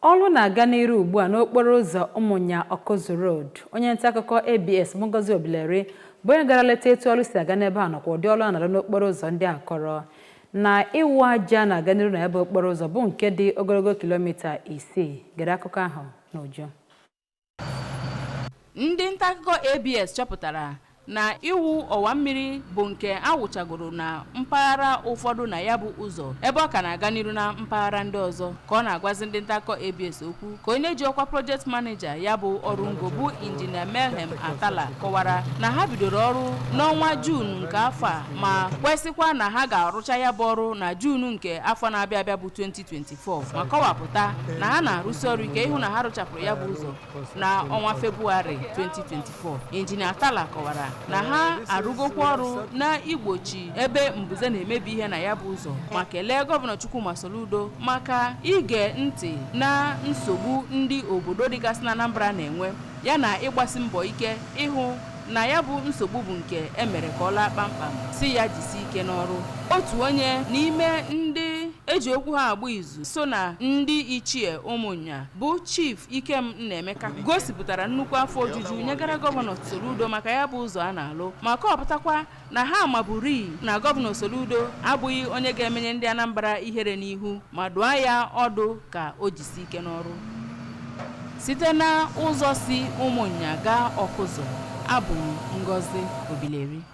Ọrụ na-aga n'iru ugbu a n'okporo ụzọ Ụmụnya Ọkụzụ Road. Onye nta akụkọ ABS bụ Ngozi Obileri bụ onye gara leta etu ọrụ si aga n'ebe a nakwa ụdị ọrụ a na-arụ n'okporo ụzọ ndị a kọrọ na ịwụ aja na-aga n'iru na ebe okporo ụzọ bụ nke dị ogologo kilomita 6. Gere akụkọ ahụ n'uju. Ndị nta akụkọ ABS chọpụtara na iwu ọwa mmiri bụ nke a wụchagoro na mpaghara ụfọdụ na ya bụ ụzọ, ebe ọ ka na-aga n'iru na mpaghara ndị ọzọ. Ka ọ na-agwazi ndị nta akụkọ ABS okwu, ka onye ji ọkwa project manager ya bụ ọrụ ngo bụ Injinia Melhem Atala kọwara na ha bidoro ọrụ n'ọnwa Juun nke afọ a, ma kwesịkwa na ha ga-arụcha ya bụ ọrụ na Juun nke afọ na-abịa abịa bụ 2024, ma kọwapụta na ha na-arụsi ọrụ ike ịhụ na ha rụchapụrụ ya bụ ụzọ na ọnwa Febụwarị 2024. Injinia Atala kọwara na ha arụgokwa ọrụ na igbochi ebe mbuze na-emebi ihe na ya bụ ụzọ, ma kelee Gọvanọ Chukwuma Soludo maka ige ntị na nsogbu ndị obodo dịgasị na Anambra na-enwe, ya na ịgbasi mbọ ike ịhụ na ya bụ nsogbu bụ nke emere ka ọ laa kpamkpam, si ya jisi ike n'ọrụ. Otu onye n'ime ndị eji okwu ha agba izu so na ndị ichie Ụmụnya bụ Chief Ikem Nnaemeka gosipụtara nnukwu afọ ojuju nyegara Gọvanọ Soludo maka ya bụ ụzọ a na-alụ, ma kọwapụtakwa na ha maburi na Gọvanọ Soludo abụghị onye ga-emenye ndị Anambra ihere n'ihu, ma dụọ ya ọdụ ka o jisi ike n'ọrụ. Site na ụzọ si Ụmụnya gaa Ọkụzụ, abụ m Ngozi Obileri.